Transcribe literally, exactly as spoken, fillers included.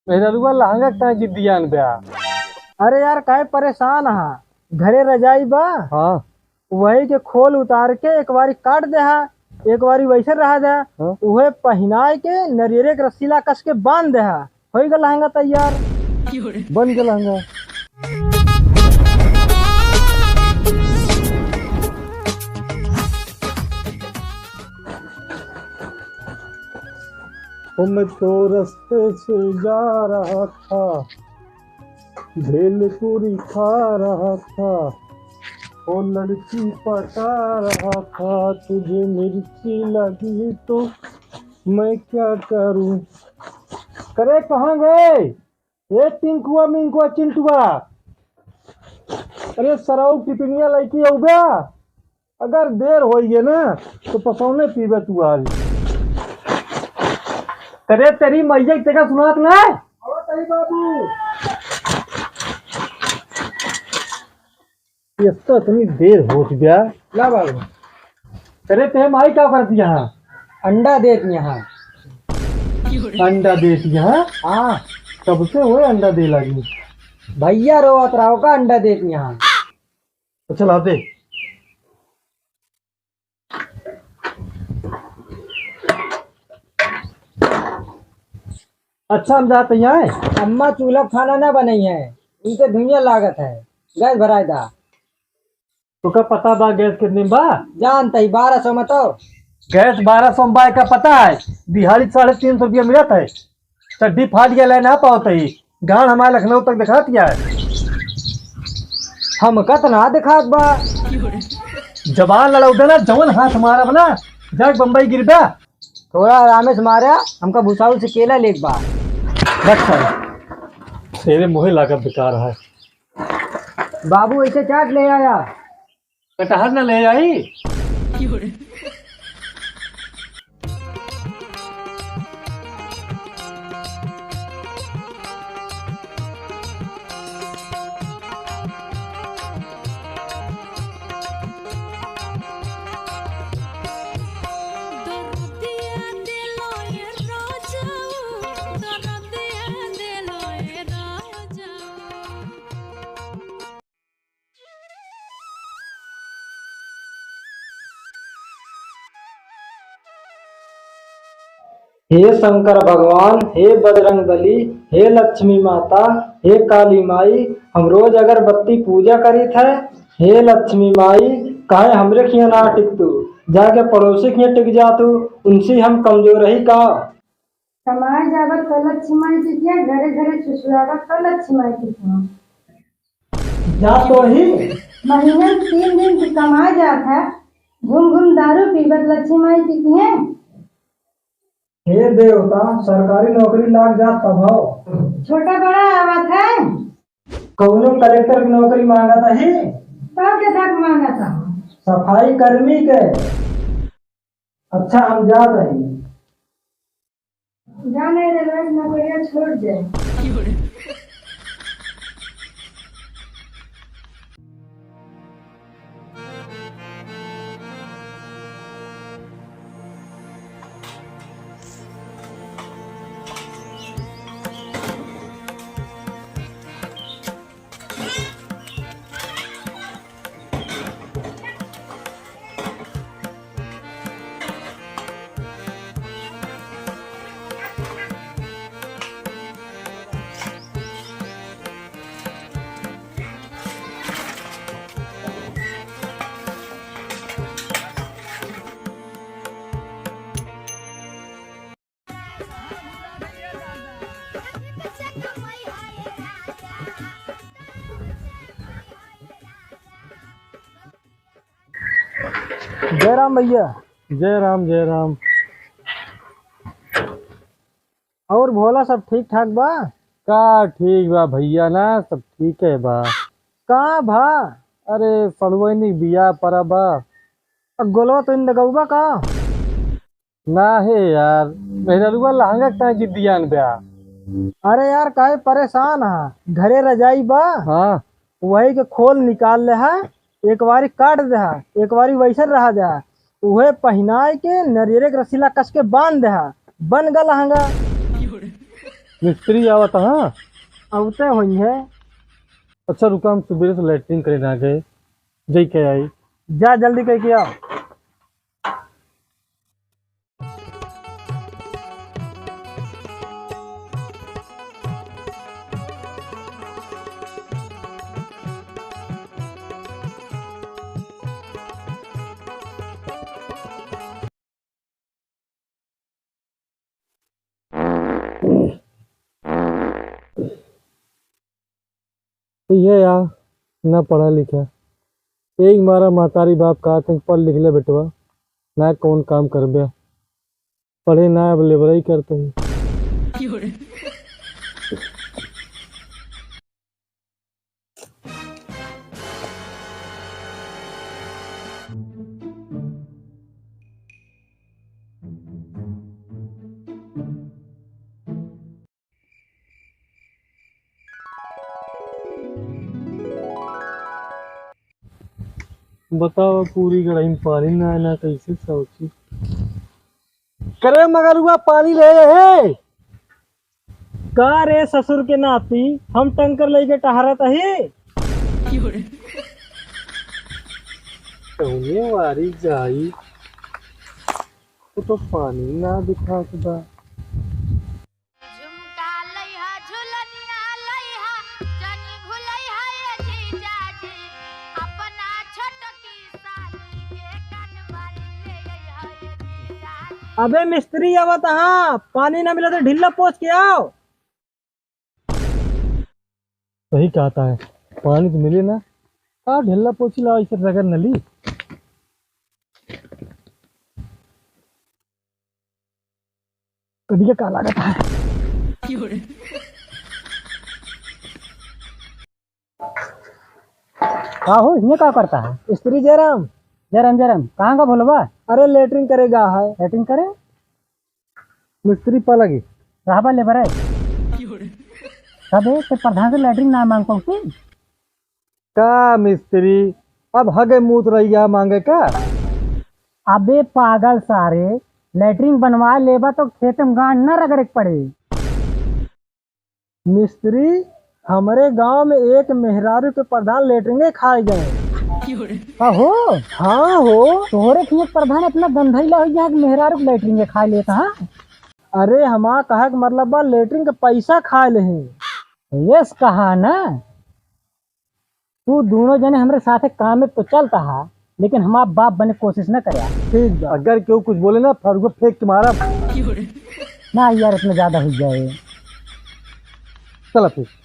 मेहररुआ लहंगा काहे जिद्दियान बा? अरे यार, काहे परेशान हा? घरे रजाई बा, हाँ। वही के खोल उतार के एक बारी काट देहा, एक बारी वैसे रहा देहा, हाँ। उहे पहिनाए के नरियरे के रस्सी ला कस के बांध देहा, होई गल लहंगा तैयार। बन गल लहंगा। ओ, मैं तो रस्ते से जा रहा था, भेलपूरी खा रहा था, ओ लड़की पटा रहा था, तुझे मिर्ची लगी तो मैं क्या करूं? करे कहाँ गए? ए टिंकुआ मिंकुआ चिंटुआ, अरे सरऊ टिपिनिया लइके अउबे, अगर देर होइगे ना तो पसौने पीबे तू आज। अरे तेरी मैया के तेका सुनात ना है? अरे तेरी बाबू। ये तो इतनी देर होत बा। ला बाबू। अरे ते माई का करत यहाँ? अंडा देत यहाँ। अंडा देत यहाँ? हाँ। कब से वो अंडा दे लगी? भैया रोवत रहो का अंडा देत यहाँ? अच्छा ला दे। अच्छा, हम जात हैं। अम्मा चूल्हा खाना ना बनई है, उनके धुइयां लागत है, गैस भराए दा। तोका पता बा गैस कितने में बा? जानत ही, बारह सौ में तो। गैस बारह सौ में बा, का पता है? दिहाड़ी साढ़े तीन सौ रुपया मिलत है, चड्डी फाट गया, ले ना पावत ही, गांड हमारे लखनऊ तक दिखात गया है। हमका तो ना दिखात बा। जबान लड़ाऊ देना, जवन हाथ मारब ना, जाके बम्बई गिरबा। थोड़ा आराम से मारा, हमका भुसाऊ से केला लेके बा। रख सारे। तेरे मुँहे लागत बेकार है। बाबू, ऐसे चाट ले आया। कटहर न ले आई। हे शंकर भगवान, हे बजरंग बली, हे लक्ष्मी माता, हे काली माई, हम रोज अगरबत्ती पूजा करीत है। हे लक्ष्मी माई, काहे हमरे खिया ना टिकतू, जाके पड़ोसी खिया टिक जातू, उनसे हम कमजोर रही का? कमाए जाबा तो लक्ष्मी माई टिकिया, घरे घरे छुछुआबा तो लक्ष्मी माई टिकिया। जा तो ही। महीना में तीन दिन के कमाए जात है, घूम घूम दारू पीबत लक्ष्मी माई टिकिया। हे देवता, सरकारी नौकरी लाग जात तब हो। छोटा बड़ा आवत है। कौनो कलेक्टर की नौकरी मांगत ही। तो के तक मांगत है? सफाई कर्मी के। अच्छा, हम जात हई। जा नहीं, रेलवे की नौकरियां छूट जाए। जय राम भैया। जय राम, जय राम। और भोला, सब ठीक ठाक बा? का ठीक बा भैया, ना सब ठीक है बा। का भा? अरे सड़ुआइनी बियाह परा बा। अब गोलवा तो इन दगौबा का? ना हे यार, मेहररुआ लहंगा काहे जिद्दियान बा? अरे यार, काहे परेशान हा? घरे रजाई बा, हाँ। वही के खोल निकाल ले हा, एक बारी काट दे हा, एक बारी वैसे रहा दे हा, उहे पहिनाए के नरियरे के रसीला कस के बांध दे हा, बन गा लहंगा। मिस्त्री आवत, हाँ? अवते होइहैं। अच्छा रुका, हम सुबेरे से लैट्रिन करे ना गए, जई के आई। जा जल्दी कह के आओ। ये या ना पढ़ा लिखा, एक मारा महतारी बाप कहत हैं, "पढ़ लिख ले बेटवा, ना कौन काम करबे।" पढ़े ना, अब लेबरई करते हैं। बताओ, पूरी गढ़ई में पानी ना आना, कैसे सोची? करे मगरुआ, पानी ले हे। का रे ससुर के नाती, हम टंकर लेके टहरत ही। कौने वारी जाई, वो तो पानी ना दिखात बा। झुमका लइहा, झुलनिया लइहा, जनी भुलइहा ए जीजा जी, अपना छोटकी साली के कनवाली ले अइहा ए जीजा जी। अबे मिस्त्री आवत हाँ, पानी ना मिला तो ढिल्ला पोंछ के आओ। सही कहता है, पानी तो मिले ना, का ढिल्ला पोंछी ला इसे रगड़ नली। कदिया का लागत है? का हो, हियाँ का करता है? स्त्री जयराम। जयराम, जयराम, कहाँ का भोलवा? अरे, लेटरिन करे गा है। लेटरिन करे? मिस्त्री पलगी। रहबा लेबरे। अबे, ते प्रधान से लेटरिन ना मांग पहुँची? का मिस्त्री, अब हगे मूत रहिया मांगे का? अबे पागल सारे, लेटरिन बनवा लेबा तो खेत में गांड न रगड़े के पड़े। मिस्त्री, हमरे गांव में एक मेहरारू के प्रधान लेटरिंगे खाए गए। का हो? हाँ हो। तोहरे के एक प्रधान इतना गंधैला हो गया कि मेहरारू के लेटरिंगे खाए लेता, हाँ? अरे, हमार कहे के मतलब बा, लेटरिन के पैसा खाए ले हैं। यस कहा ना, तू दोनों जने हमरे साथे काम में तो चलता हा, लेकिन हमार बाप बने कोशिश न करे। ठीक बा। अगर केहू कुछ बोले ना, फरुआ फेंक के मारब। ना यार, इतना ज्यादा हो जाए। चला फिर।